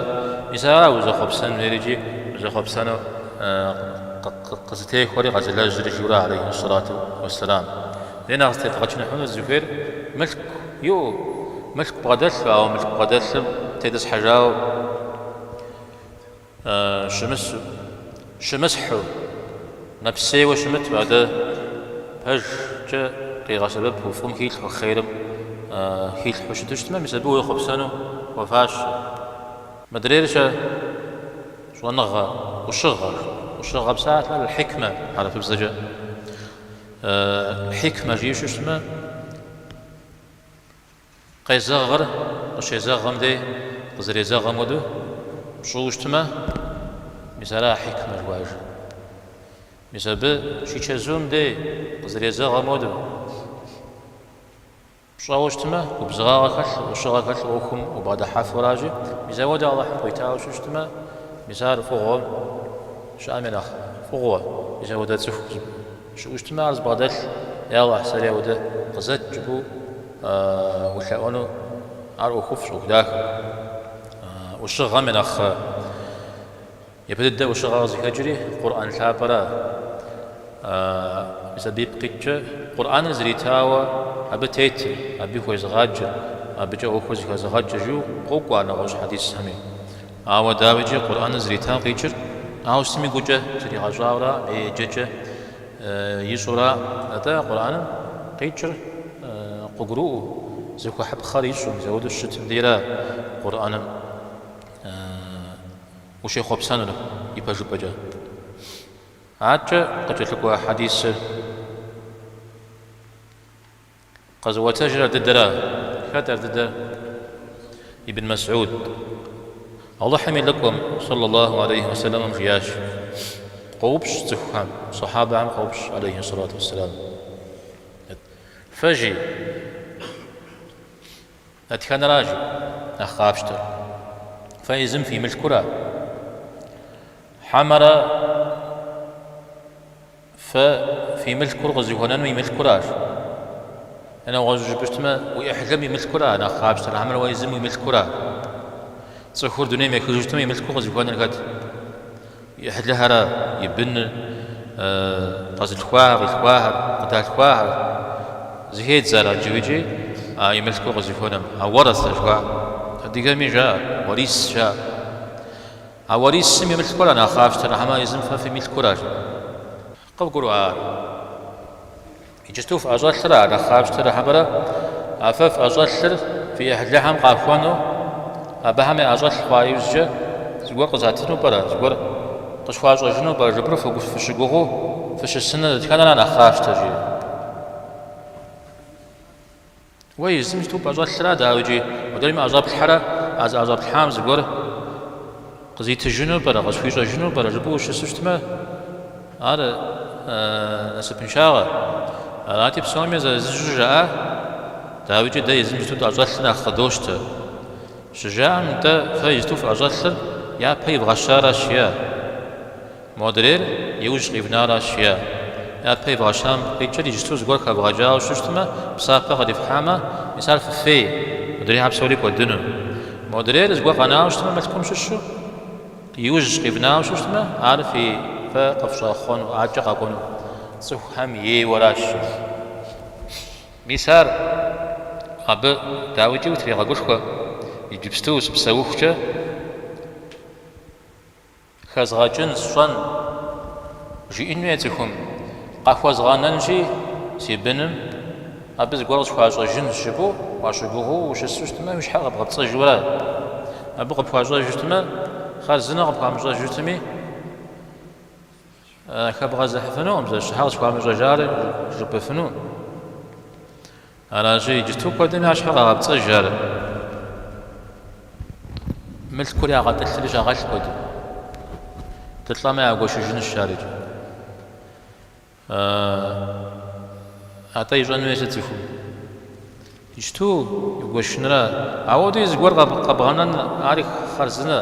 мис ара узэхъуэпсэн хуейр икӏи узэхъуэпсэну къызытехуэри къэзылэжьри жиӏэура, алейхи сэлату уэсселам. Дэ нэхъ зытедгъэчыныхьыну дызыхуейр мылъку иӏэу, мылъку бгъэдэлъу, ауэ мылъку бгъэдэлъым тетӏысхьэжауэ щымысу, щымысхьу, нэпсейуэ щымыту, атӏэ пэжкӏэ къигъэсэбэпу, фӏым хилъхьу, хъерым хилъхьу щыту щытмэ, мис абы уехъуэпсэну хуэфащэ. Мыдрейр-щэ? Щӏэныгъэ, ӏущыгъэ. Ӏущыгъэ псалъэр хьикмэ хьэрыпыбзэкӏэ. Хьикмэ жиӏэу щытмэ, Къезэгъыр къыщезэгъым дей къызэрезэгъым хуэдэу пщӏыуэ щытмэ, мис ара хьикмэ жыхуаӏэжыр. Мис абы щичэзум дей къызэрезэгъым хуэдэу пщӏэуэ щытмэ, губзыгъагъэ хэлъу, ӏущыгъэ хэлъу ӏуэхум убгъэдыхьэфуращи, мис ауэдэ Алыхьым къуитауэ щытмэ, Мис ар фӏыгъуэм щыӏэм я нэхъ фӏыгъуэ, мис ауэдэ цӏыху щыӏэу щытмэ, ар зыбгъэдэлъ, Я Алыхь, сэри ауэдэ къызэт жыпӏэу улъэӏуэну ар ӏуэхуфӏщ, ӏуэху дахэ. ӏущыгъэм я нэхъ япэ дыдэ ӏущыгъэ къызыхэкӏри Къурӏэн лъапӏэра. Мис абы ипкъ иткӏэ Къурӏэныр зритауэ абы тетыр, абы хуезыгъаджэр, абыкӏэ ӏуэхур зэхэзыгъэкӏыр жиӏэу къокӏуэ ар нэгъуэщӏ хьэдисхэми. Ауэ дауикӏи Къурӏэныр зритам къикӏыр ауэ сытми гукӏэ зригъэщӏауэра е еджэкӏэ ищӏэура, атӏэ Къурӏэным къикӏыр къыгурыӏуэу, зыхуэхьыпхъэр ищӏэу, мис ауэдэу щытым дейра Къурӏэным ущехъуэпсэнур ипэжыпӏэкӏэ. Адэкӏэ къыкӏэлъыкӏуэ хьэдисыр. Къэзыӏуэтэжыр ар дыдэра? Хэт ар дыдэр? Ибн Мэсӏуд. Алыхьым и лӏыкӏуэм, сэллаллаху алейхи уэсэлэмым, жиӏащ, Къоупщӏ цӏыхухэм, сахьабэхэм къоупщӏ, алейхи сэлату уэсэлам. Фэ жи, дэтхэнэра жи, нэхъ къафщтэр? Фэ езым фи мылъкура? Хьэмэрэ Фэ фи мылъкур къызыхуэнэнум и мылъкуращ. Е нэгъуэщӏу жыпӏэщтмэ, уи ӏыхьлым и мылъкура нэхъ къапщтэр, хьэмэрэ уэ езым уи мылъкура? Цӏыхур дунейм ехыжу щытмэ, и мылъкур къызыхуэнэр хэт? И ӏыхьлыхэра, и быныр, къэзылъхуахэр, къилъхуахэр, къыдалъхуахэр. Зыхедз ар аджэу икӏи а и мылъкур къызыхуэнэм. А уэрэсэ жыхуаӏэр. Адыгэми жаӏэ, уэрис жаӏэ. А уэрисым и мылъкура нэхъ къафщтэр, хьэмэ езым фэ фи мылъкура? жи. Къывгурыӏуа ар? Иджысту фӏэщӏэлъыра нэхъ къафщтэр, хьэмэрэ а фэ фӏэщӏэлъыр фи ӏыхьлыхэм къахуэну, абыхэм яӏэщӏэлъ хъуа иужькӏэ зыгуэр къызатыну пӏэрэ, зыгуэр къысхуащӏэжыну пӏэрэ жыпӏэу фыщыгугъыу фыщысыныр дэтхэнэра нэхъ къафщтэр, жи. Уэ езым иджыту пӏэщӏэлъыра, дауикӏи, модрейм ӏэщӏэплъхьэрэ а зыӏэщӏэплъхьам зыгуэр къызитыжыну пӏэрэ, къысхуищӏэжыну пӏэрэ жыпӏэу ущысу щытмэ, ар насыпыншагъэ. Арати, псоми зэзыщӏу жаӏа, дауикӏи, дэ езым иджыту тӏэщӏэлъыр нэхъ къыдощтэ. Щыжаӏэм, нтӏэ, фэ иджыту фӏэщӏэлъыр япэ ивгъэщаращ, жиӏа. Модрейр иужь къивнаращ, жиӏа. Япэ ивгъэщам къикӏыр иджысту зыгуэр хэвгъэкӏауэ щытмэ, псапэ къыдифхьамэ, мис ар фыфей, модрейхэр псори кӏуэдыну. Модрейр зыгуэр къэнауэ щытмэ, мылъкум щыщу, иужь къивнауэ щытмэ, ар фи фэ къыфщӏэхъуэну, адэкӏэ къэкӏуэну цӏыхухэм ейуэращ. Мис ар абы дауикӏи утрегъэгушхуэ, иджыпсту сыпсэухукӏэ. Хэзгъэкӏын сщӏэн, жиӏэн хуей цӏыхум, къахуэзгъэнэнщи, си быным абы зыгуэр къысхуащӏэжынщ жыпӏэу уащыгугъыу ущысу щытмэ, уи щхьэ къэбгъэпцӏэжура? Абы къыпхуащӏэжу щытмэ, хъарзынэ къыпхуамыщӏэжу щытми, хэбгъэзыхьыфынукъым, зэ щхьэ къысхуамыщӏэжар жыпӏэфыну. Аращи, иджыту куэдым я щхьэ къагъэпцӏэж ар. Мылъкур ягъэтӏылъри щагъэлъ куэдым. Дылӏэмэ ягуэшыжынщ ар иджы. Атӏэ ищӏэн хуейр сыт цӏыхум? Иджыту игуэшынра? Ауэдэу зыгуэр къэбгъэнэн ари хъарзынэ,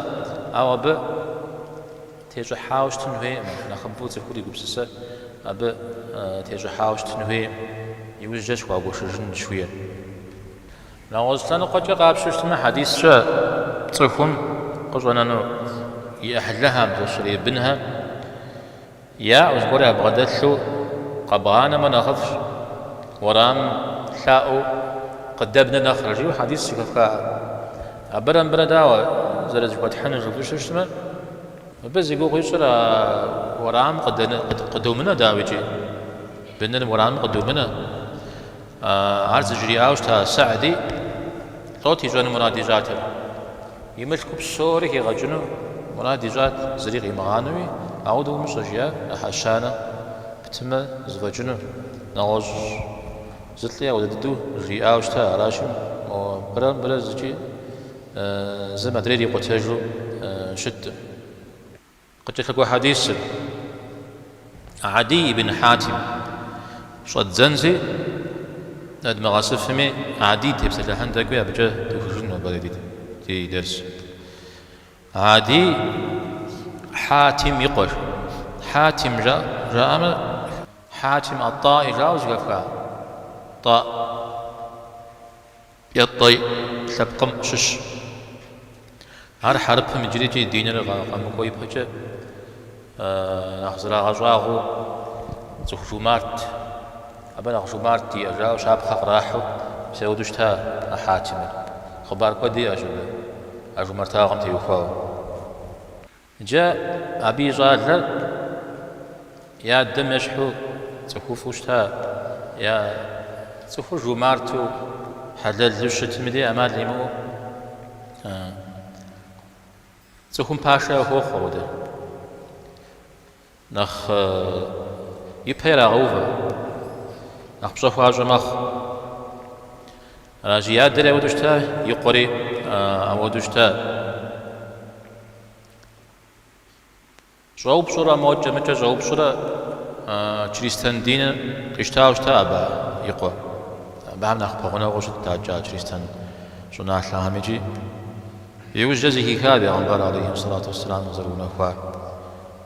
ауэ абы тещӏыхьауэ щытын хуейкъым, нэхъыбэу цӏыхур и гупсысэр абы тещӏыхьауэ щытын хуейкъым, иужькӏэ схуагуэшыжын жыхуиӏэр. Нэгъуэщӏ лъэныкъуэкӏэ къапщтэу щытмэ, хьэдискӏэ цӏыхум къыщӏэнэну и ӏыхьлыхэм, зэщырей бынхэм яӏэу зыгуэр ябгъэдэлъу къэбгъанэмэ нэхъыфӏщ, уэрамым лъаӏуэу къыдэбнэ нэхърэ, жиӏэу хьэдис зэхэфха. Абырэ мыбырэ дауэ зэрызэхуэтхьынур жыпӏэу щытмэ, мыбы зи гугъу ищӏыр а уэрамым къыдомынэ, дауикӏи, быныр уэрамым къыдомынэ. Ар зыжриӏауэ щыта Са'ди лӏот ищӏэну мурад ищӏатэр. И мылъку псори хигъэкӏыну мурад ищӏат, зыри къимыгъанэуи, ауэдэу умыщӏэ, жиӏа, ӏыхьэ щанэ птымэ зэфӏэкӏыну. Нэгъуэщӏ зылӏи ауэдэ дыдэу жриӏауэ щыта, аращи, мобырэ мыбырэ зыкӏи зым адрейр икъутэжу щыткъым. Къыкӏэлъыкӏуэ хьэдисыр, Адий ибн Хьатим щӏэддзэнщи, нэдмыгъэсыфми, Адий тепсэлъыхьын тӏэкӏуи абыкӏэ духыжын нобэрей ди дерс. Адий. Хьатим и къуэщ. Хьатим жаӏэмэ, Хьатим ат-Таи жаӏэу зэхэфха? Тӏа е Тӏэй лъэпкъым щыщ. Ар хьэрыпым иджырикӏи диныр къэмыкӏуэ ипэкӏэ нэхъ зэрагъэщӏагъуэу цӏыху жумарт, абы нэхъ жумарт иӏэ жаӏэу щапхъэ кърахьу мис ауэдэу щыта а Хьатимыр. Хъыбар куэд иӏэщ абы а жумартагъэм теухуауэ. Иджы абы и щӏалэр и адэм ещхьу цӏыхуфӏу щыта, я цӏыхур жумарту, хьэлэлу щытым и дей ӏэмал имыӏэу цӏыхум пашэ яхуохъу апхуэдэ. Нэхъ ипэ ирагъэувэ, нэхъ пщӏэ хуащӏэ мэхъу. Аращи, и адэри ауэдэу щыта, и къуэри ауэдэу щыта. Щӏэупщӏурэ, мокӏэ-мыкӏэ щӏэупщӏурэ чристэн диныр къищтауэ щыта абы и къуэр. Абыхэм нэхъ пэгъунэгъуу щытт акӏэ чристэн щӏыналъэхэм икӏи. Иужькӏэ зэхиха бегъымбар алейхи сэлату уэсселам къызэрыунэхуар.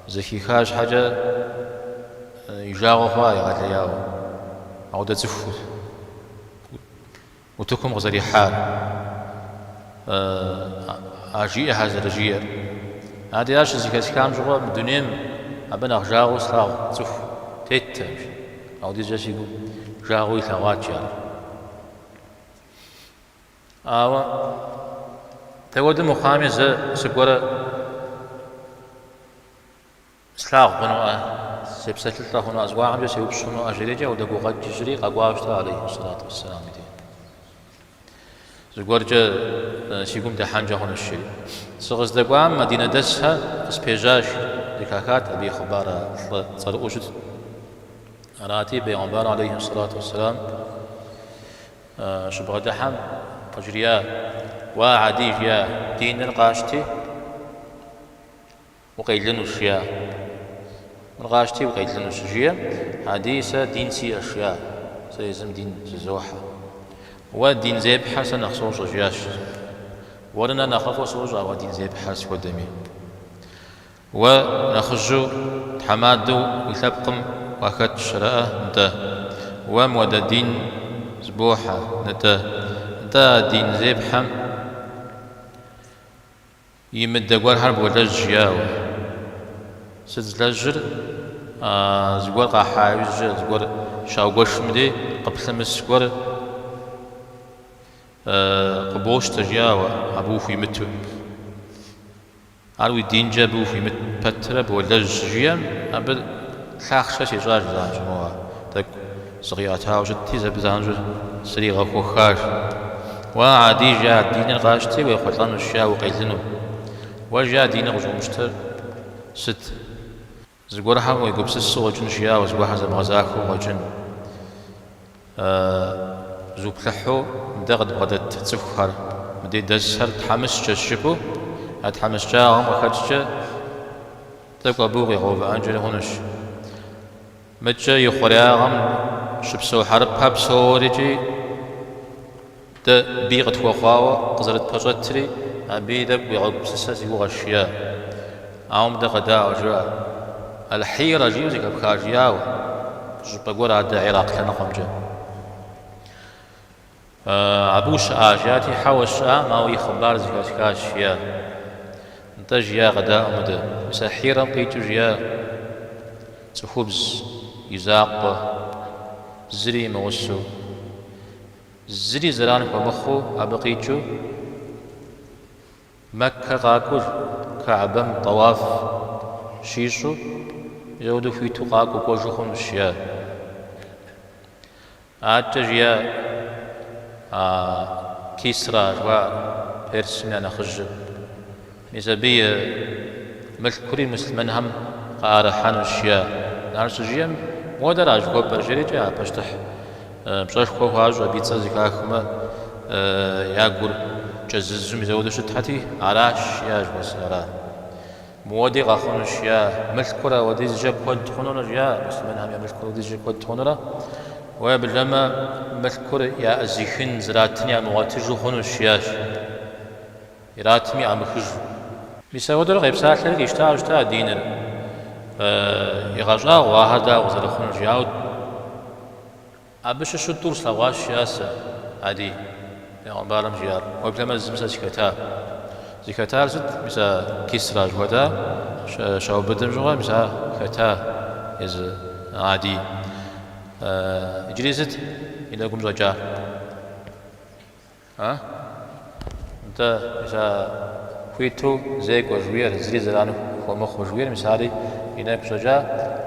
Зэхиха щхьэкӏэ и жагъуэ хъуа егъэлеяуэ. Ауэдэ цӏыху утыкум къызэрихьар, а жиӏэхэр зэрыжиӏэр. Ади ар щызэхэсхам щыгъуэ мы дунейм абы нэхъ жагъуэу слъагъу цӏыху теттэкъым. Ауэдизкӏэ си гум жагъуэу илъэгъуат, жиӏар. Ауэ дауэдэу мыхъуами зэ сыкӏуэрэ слъагъу хъунуӏэ, сепсэлъылӏэ хъунуӏэ, зыгуэрхэмкӏэ сеупщӏ хъунуӏэ жиӏэрикӏи ауэдэ гукъэкӏ ищӏри къэкӏуауэ щыта алейхи сэлату уэсселам и дей. Зыгуэркӏэ си гум дыхьэнкӏэ хъунущ, жери. Сыкъыздэкӏуам мадинэдэсхэр къыспежьащ, зэхахат абы и хъыбар а лӏы цӏэрыӏуэу щытт. Арати, бегъымбар алейхи сэлату уэсселам Щыбгъэдыхьэм къыжриӏа, Уа, Гьэдий, жиӏа, диныр къащти, укъелынущ, жиӏа. Мыр къащти, укъелынущ, жиӏэм, Гьэдий, сэ дин сиӏэщ, жиӏа, сэ езым дин зызохьэ. Уэ дин зепхьэр сэ нэхъ сощӏэ, жиӏащ. Уэрэ нэ нэхъыфӏу сощӏэ уэ дин зепхьэр схуэдэми. Уэ нэхъыжьу тхьэмадэу уи лъэпкъым уахэтщ, араӏэ, нтӏэ. Уэ муэдэ дин зыбохьэ, нтӏэ. Нтӏэ, а дин зепхьэм имыдэ гуэрхэр болэжь, жиӏа уэ. Сыт злэжьыр? Зыгуэр къахьа иужькӏэ, зыгуэр щаугуэшым дей къыплъымыс гуэр къыбощтэ, жиӏа уэ, абы ухуимыту. Ар уи динкӏэ абы ухуимыт пэтрэ болэжь щыжиӏэм, абы лъахъшэ сищӏащ занщӏэу, моуэ тӏэкӏу зыкъиӏэтауэ щытти, абы занщӏэу сригъэхуэхащ. Уэ, Гьэдий, жиӏа, диныр къащти, уехъулӏэнущ, жиӏа, укъелыну. Уэ, жиӏа, диныр къыщӏумыщтэр сыт? Зыгуэрхэм уегупсысу къыщӏэкӏын, жиӏауэ, зыгуэрхэр зэбгъэзахуэу къыщӏэкӏын. Зуплъыхьу дэ къыдбгъэдэт цӏыхухэр, мыдей дэсхэр тхьэмыщкӏэщ жыпӏэу, а тхьэмыщкӏагъэм къыхэкӏкӏэ тӏэкӏу абы укъигъэувыӏэнкӏэри хъунущ. Мыкӏэ и хъуреягъэм щыпсэу хьэрыпхэр псорикӏи Дэ бий къытхуэхъуауэ къызэрытпэщӏэтри, абыи тӏэкӏу уегъэгупсысэ си гугъэщ, жиӏа. Ауэ мыдэ къэдаӏуэ, жиӏа. Аль-Хьирэ жиӏэу зэхэпха, жиӏауэ, щӏыпӏэ гуэр адэ Ирак лъэныкъуэмкӏэ. Абы ущыӏа, жиӏати, хьэуэ сыщыӏакъым, ауэ и хъыбар зэхэсхащ, жиӏа. Нтӏэ, жиӏа, къэдаӏуэ мыдэ. Мис а Хьирэм къикӏыу жиӏа, цӏыхубз и закъуэ, зыри имыгъусэу. Зыри зэран хуэмыхъуу абы къикӏыу Мэккэ къакӏуэу Каабэм тӏэуаф щищӏу, мис ауэдэу хуиту къакӏуэу кӏуэжу хъунущ, жиӏа. Адэкӏэ жиӏа а Кисра жыхуаӏэр, Персым я нэхъыжьыр. Мис абы и мылъкури муслъымэнхэм къаӏэрыхьэнущ, жиӏа. Ар щыжиӏэм, муэдэра жыхуэпӏэр, жиӏэрикӏи а пащтыхь пщӏэшхуэ хуащӏу абы и цӏэр зэхахмэ, я гур кӏэзызу мис ауэдэу щытхьэти, аращ, жиӏа жыхуэсӏэр, ара. Муэди къэхъунущ, жиӏа, мылъкур ауэдизкӏэ куэд хъунурэ, жиӏа, муслъымэнхэм я мылъкур ауэдизкӏэ куэд хъунурэ, уеблэмэ мылъкур яӏызыхын, зратын ямыгъуэтыжу хъунущ, жиӏащ. Иратми ӏамыхыжу. Мис апхуэдэурэ къепсалъэри къищтауэ щыта диныр. Игъэщӏагъуэ ахэр дауэ къызэрыхъунур жи, ауэ абы щыщу тӏур слъэгъуащ, жиӏа сэ, Адий, бегъымбарым жиӏар. Уеблэмэ зым сэ сыхэта. Зыхэтар сыт? Мис а Кисра жыхуэтӏа щаубыдым щыгъуэ, мис ар хэта езы Адий. Иджыри сыт и нэгум щӏэкӏар? А? Нтӏэ, мис а хуиту зекӏуэ жыхуиӏэр, зыри зэран хуэмыхъу жыхуиӏэр, мис ари и нэгу щӏэкӏа.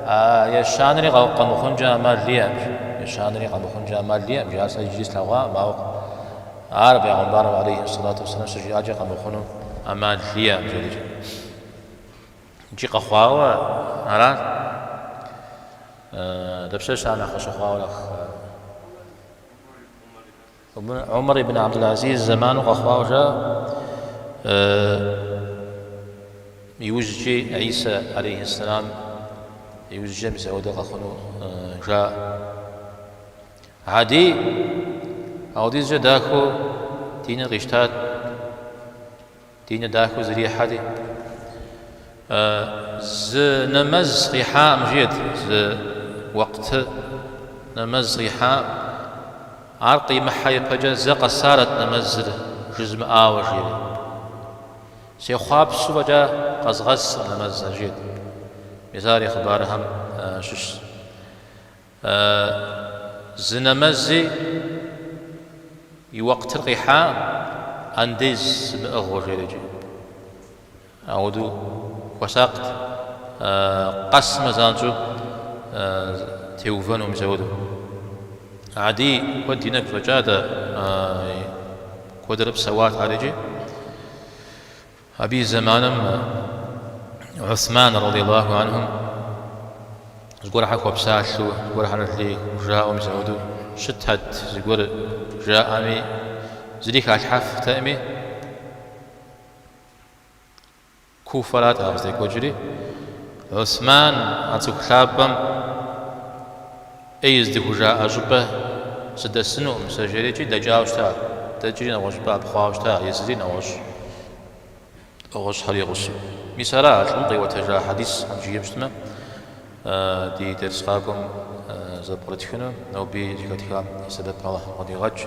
А ещанэри къэмыхъункӏэ ӏэмал иӏэм. Ещанэри къэмыхъункӏэ ӏэмал иӏэм, жи, ар сэ иджыри слъэгъуакъым, ауэ ар бегъымбарым алейхи сэлату уэсэлам щыжиӏакӏэ къэмыхъуну ӏэмал иӏэм, жери. Икӏи къэхъуауэ ара? Дапщэщ ар нэхъ къыщыхъуауэ нэхъ? Умар ибн Абдул-Азиз зэману къэхъуауэ жаӏэ, иужькӏи Исэ алейхьэссэлам иужькӏэ мис ауэдэ къэхъуну жаӏэ. Адий ауэдизкӏэ дахэу диныр къищтат, диныр дахэу зэрихьэти, зы нэмэз къихьаӏым жиӏэт, зы уэкъты нэмэз къихьаӏым. Ар къимыхьэ ипэкӏэ зэ къэсарэт нэмэзыр жызмыӏауэ, жиӏэри. Сехъуапсэу фӏэкӏа къэзгъэскъым нэмэзыр, жиӏэт. Мис ар и хъыбархэм щыщщ. Зы нэмэзи и уэкътыр къихьаӏым, андез сымыӏыгъыу, жери икӏи. Ауэдэу хуэсакът, къэсмэ занщӏэу теувэну, мис ауэдэу. Адий куэд и нэгу щӏэкӏат, куэдрэ псэуат ар икӏи. Абы и зэманым Усман радиаллаху анхум зыгуэрхэр хуэпсалъэу, зыгуэрхэр лей хужаӏэу мис ауэдэу щытхэт, зыгуэр жаӏэми, зыри халъхьэфтэкъыми, Куфэрат ар къыздекӏуэкӏри, Усман а цӏыху лъапӏэм ӏей здыхужаӏэ щӏыпӏэ сыдэсынукъым сэ жери икӏи дэкӏауэ щыта, дэкӏри нэгъуэщӏ щӏыпӏэ ӏэпхъуауэ щыта, езыри нэгъуэщӏ нэгъуэщӏхэр и гъусэу. Мис ара а лӏым къиӏуэтэжа хьэдисхэм жиӏэм щытмэ, ди дерс къакӏуэм зэпкърытхыну, ноби зэхэтхам и сэбэп Алыхьым къыдигъэкӏ.